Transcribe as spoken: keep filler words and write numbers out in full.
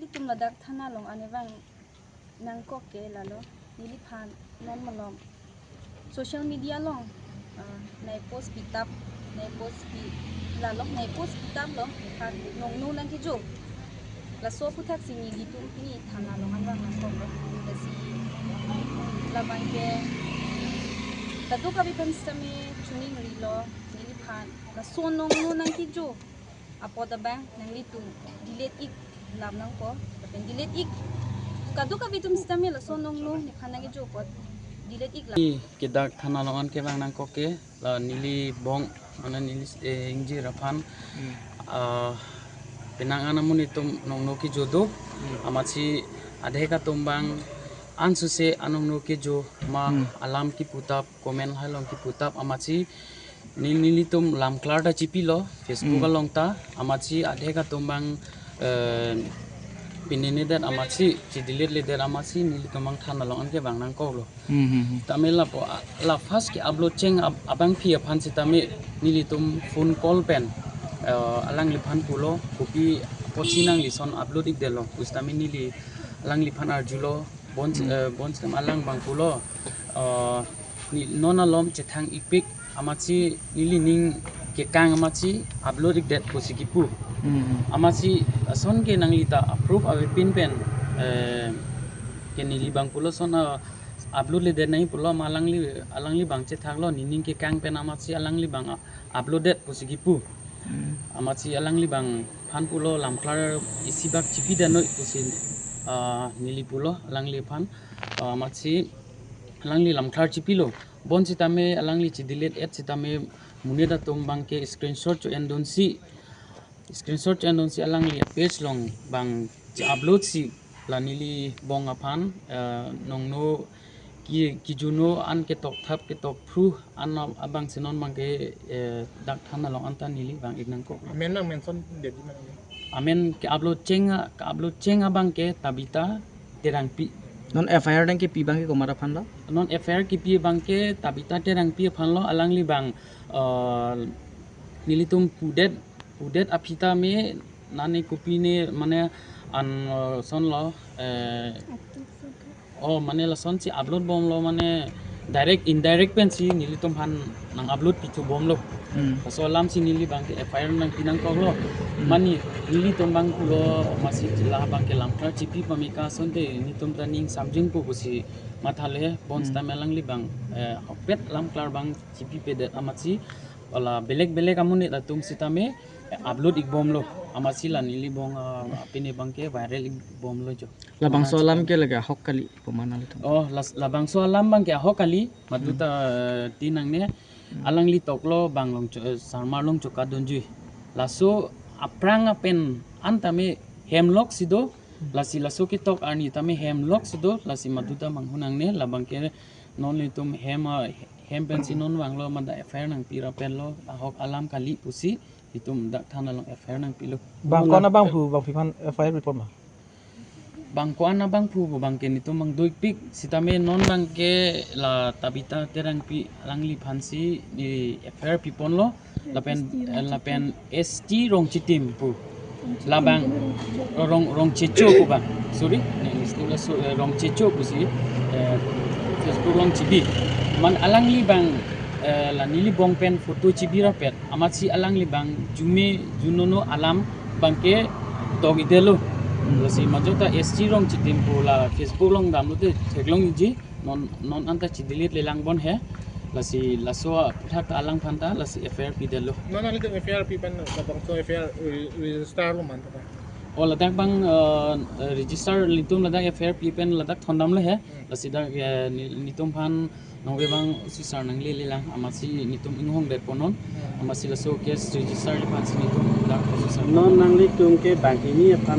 Nelitum ladak thana along an kevang nangkok ke lalo, neliphan non malom social media along, ah, nai post pitap, nai post pi, lalo nai post pitaplo, nephan nongno nangkejo. Laso aputhaksi nelitum pini thana along an vang nangkoklo. Lasi labang ke kadokave pen sitame chuning rilo, neliphan laso nongno nangkejo apot abang nanglitum delete ik lam nangkok, lapen delete ik kadokave atum sitame laso nongno nephan nangkejo apot delete ik lam. Neli ke dak thana along an kevang nangkok ke, la neli bong, mane neli, eh, ingjir aphan, ah, penang an amonit atum nongno kejo do, amatsi adhek atum abang ansose anongno kejo ma, alam keputap, comment hai along keputap, amatsi neli, nelitum lamklar ta chipilo, Facebook along ta, amatsi adhek atum abang, eh, pinene det amatsi, chidelete le det amatsi, nelitum abang thana along an kevang nangkoklo. Hmm, hmm, hmm. Tame lapu, la first ke-upload cheng ab-, abangpi aphan sitame nelitum phone call pen, eh, alangliphan pulo, kopi apotsi nangli lason upload ikdetlo, pu sitame neli alangliphan arjulo, bon, hmm, eh, bonsitame alang abang pulo, eh, ne non alom chethang ikpik, amatsi nelining kekang amatsi upload ikdet pusi kipu. Hmm. Amatsi lason ke nangli ta approve avepin pen, eh, ke neli abang pulo lason, ah, upload le det nai pulo, ma alangli, alangli abang chethaklo, nening kekang pen amatsi alangli abang, ah, upload det pusi kipu. Hmm. Amatsi alangli abangphan pulo lamklar isi bak chipi det noi pusi, ah, neli pulo alangliphan, ah, amatsi alangli lamklar chipilo. Bonsitame alangli chidelete et sitame monit atum abang ke screenshot cho-endunsi, screenshot cho-endunsi alangli page along abang che-upload si la neli bong aphan, eh, nongno ki, kijuno an ketokthap ketokphru an a-, abangsi non abang ke, eh, dak thana along an ta neli vang ik nangkok. Amen nang mention det di mana? Amen ke-upload cheng a, ke-upload cheng abang ke Tabita Terangpi. Non F I R nangkepi abang ke komat aphan lo? Non F I R kepi abang ke Tabita Terangpi aphan lo, alangli abang, eh, nelitum pudet, pudet aphi tame nane kopi ne mane an, eh, lason lo, eh, oh, mane lasonsi upload bomlo, mane direct indirect pensi nelitumphan nang-upload pithu bomlo. Hmm. Laso alamsi neli abang ke F I R nangpi nangkoklo. Hmm. Mane nelitum abang pulo, amatsi la abang ke lamklar chipi pame ke asonte netum ta ning samjinpo pusi mathalo he, bonsitame, hmm, alangli abang, eh, ahokpet lamklar abang chipipedet amatsi, la belek belek amonit atum sitame, eh, upload ik bomlo, amatsi la neli bong, ah, apine abang ke viral ik bomlo jo. Labangso alam ke lake ahok kali pu ma nanglitum? Oh, las-, labangso alam abang ke ahok kali, madu ta, eh, ti nangne, alangli toklo bang Longcho-, eh, Sarmar Longchoka Donjui. Laso aphrang apen an tame hem loksi do, lasi laso ketok arni tame hem loksi do, lasi madu ta manghu nangne, labang ke non nelitum hem, ah, hem pensi non vanglo, mada F I R nangpi ra pen lo, ahok alam kali pusi, itum dak thana along F I R nangpilo. Bang ko-an abangphu, bangpi aphan F I R pipon ma? Bang ko-an abangphu pu abang ke netum bang doikpik sitame non abang ke la Tabita Terangpi alangliphansi ne F I R piponlo, lapen, eh, lapen S T Rongchitim pu. Labang Rong, Rongchecho pu abang. Sorry, ne, ne, ne, so, eh, Rongchecho pusi, eh, Facebook along chibi. Man alangli abang, eh, la neli bong pen photo chibi rapet. Amatsi alangli abang jume junono alam abang ke tokdetlo. Hmm. Lasi majok ta S T Rongchitim pu la Facebook along damlote theklongji, non, non anta chidelete le lang bon he. Lasi laso aphuthak ta alangphan ta lasi F I R pidetlo. Non nanglitum F I R pi pen labangso F I R re-, register lo ma anta? Oh, ladak abang, eh, register, netum ladak F I R pi pen ladak thondamlo he. Hmm. Lasi dak, eh, ne-, netumphan nonke abang officer nanglele lang, amatsi netum inghongdetpo non, amatsi laso case register aphansi netum dak officer. Non nanglitum ke banghini aphan